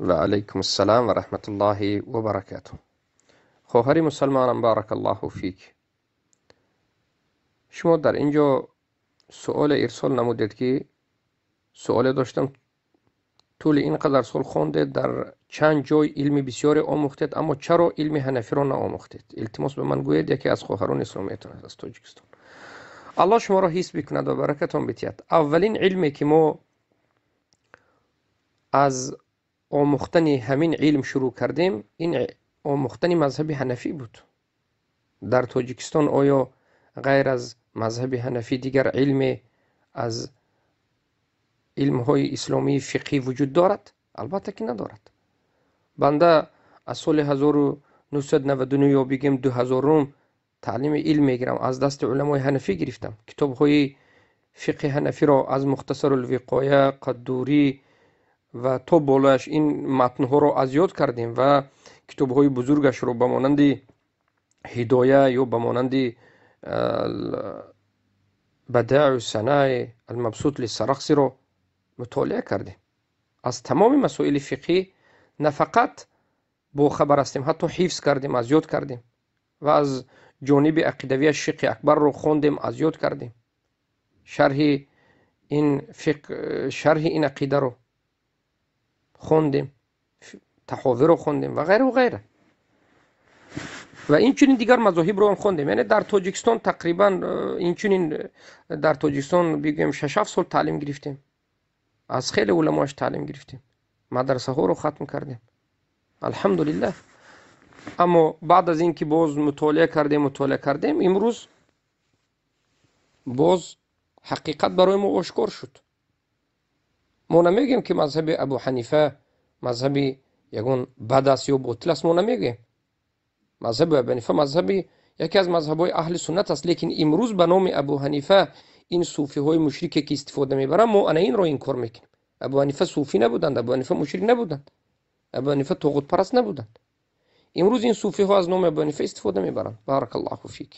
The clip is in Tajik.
Ва алайкум ассалом ва раҳматуллоҳи ва баракатуҳ. Хоҳари мусалмонам, баракаллоҳу фик. Шумо дар ин ҷо суоле ирсол намудед, ки суоле доштам: тӯли ин қадар сол хондед, дар чанд ҷой илми бисёре омӯхтед, аммо чаро илми ҳанафиро наомӯхтед? Илтимос, ба ман гӯед. Яке аз хоҳарони исломиятон аст аз Тоҷикистон. Аллоҳ шуморо ҳифз бикунад ва баракатон битиҳад. Аввалин илме, ки мо аз омӯхтани ҳамин илм шурӯъ кардем, ин омӯхтани мазҳаби ҳанафӣ буд. Дар Тоҷикистон оё ғайр аз мазҳаби ҳанафӣ дигар илме аз илмҳои исломии фиқҳӣ вуҷуд дорад? Албатта, ки надорад. Банда аз соли 1999 ё бигем 2000-ум таълими илм мегирам, аз дасти уламои ҳанафӣ гирифтам. Китобҳои фиқҳи ҳанафиро аз Мухтасарулвиқоя, Қаддурӣ ва то болояш ин матнҳоро аз ёд кардем ва китобҳои бузургашро ба монанди Ҳидоя ё ба монанди Бадаъу Санаи Алмабсут Лисарахсиро мутолиа кардем. Аз тамоми масоили фиқҳӣ на фақат бохабар ҳастем, ҳатто ҳифз кардем, аз ёд кардем ва аз ҷониби ақидавияш Фиқҳи Акбарро хондем, аз ёд кардем, шарҳи ин фиқҳ, шарҳи ин ақидаро хондем, Таҳовиро хондем ва ғайру ғайра. Ва инчунин дигар мазоҳибро ҳам хондем. Яъне дар Тоҷикистон тақрибан, инчунин дар Тоҷикистон бигӯем, 6-7 сол таълим гирифтем, аз хеле уламоаш таълим гирифтем, мадрасаҳоро хатм кардем, алҳамдулиллаҳ. Аммо баъд аз ин ки боз мутолиа кардем, мутолиа кардем, имрӯз боз ҳақиқат барои мо ошкор шуд. Мо намегӯем, ки мазҳаби Абу Ҳанифа мазҳаби ягон бад аст ё ботил аст. Мо намегӯем. Мазҳаби Абу Ҳанифа мазҳаби яке аз мазҳабҳои аҳли суннат аст, лекин имрӯз ба номи Абу Ҳанифа ин суфиҳои мушрике, ки истифода мебаранд, мо ана инро инкор мекунем. Абу Ҳанифа суфӣ набуданд, Абу Ҳанифа мушрик набуданд, Абу Ҳанифа тоғутпараст набуданд. Имрӯз ин суфиҳо аз номи Абу Ҳанифа истифода мебаранд. Баракаллоҳу фик.